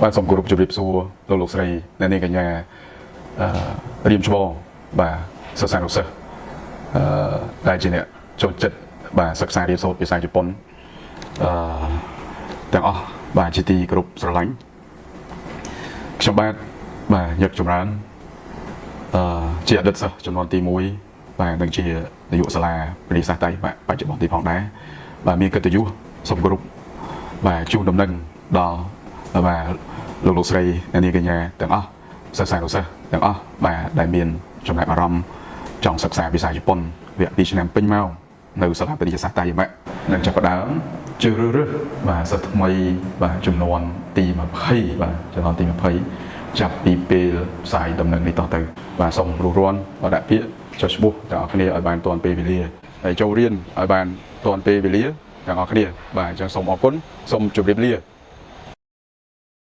បាទសូមគោរពជម្រាបសួរលោកលោកស្រីអ្នកនាងកញ្ញាអឺរៀមច្បងបាទសិស្សានុសិស្សអឺដែលជាអ្នកចូលចិត្តបាទសិក្សារៀនសូត្រភាសាជប៉ុនអឺទាំងអស់បាទជាទីគោរពស្រឡាញ់ខ្ញុំបាទបាទញឹកចម្រើនអឺជាអតីតសិស្សចំនួនទី1បាទនិងជានាយកសាលាវិទ្យាសាស្ត្រតៃបាទបច្ចុប្បន្នទីផងដែរបាទមានកិត្តិយសសូមគោរពបាទជូនដំណឹងដល់បាទលោកលោកស្រីអ្នកនាងកញ្ញាទាំងអស់សិស្សានុសិស្សទាំងអស់បាទដែលមានចំណាប់អារម្មណ៍ចង់សិក្សាភាសាជប៉ុនវគ្គ2ឆ្នាំពេញម៉ោងនៅសាលាវិទ្យាសាស្ត្រតៃម៉ាក់នឹងចាប់ផ្ដើមជ្រើសរើសបាទសិស្សថ្មីបាទចំនួនទី20បាទចំនួនទី20ចាប់ពីពេលផ្សាយដំណឹងនេះតទៅបាទសូមរួសរាន់ដល់ដាក់ពាក្យចុះឈ្មោះទាំងអស់គ្នាឲ្យបានទាន់ពេលវេលាហើយចូលរៀនឲ្យបានទាន់ពេលវេលាទាំងអស់គ្នាបាទអញ្ចឹងសូមអរគុណសូមជម្រាបលា។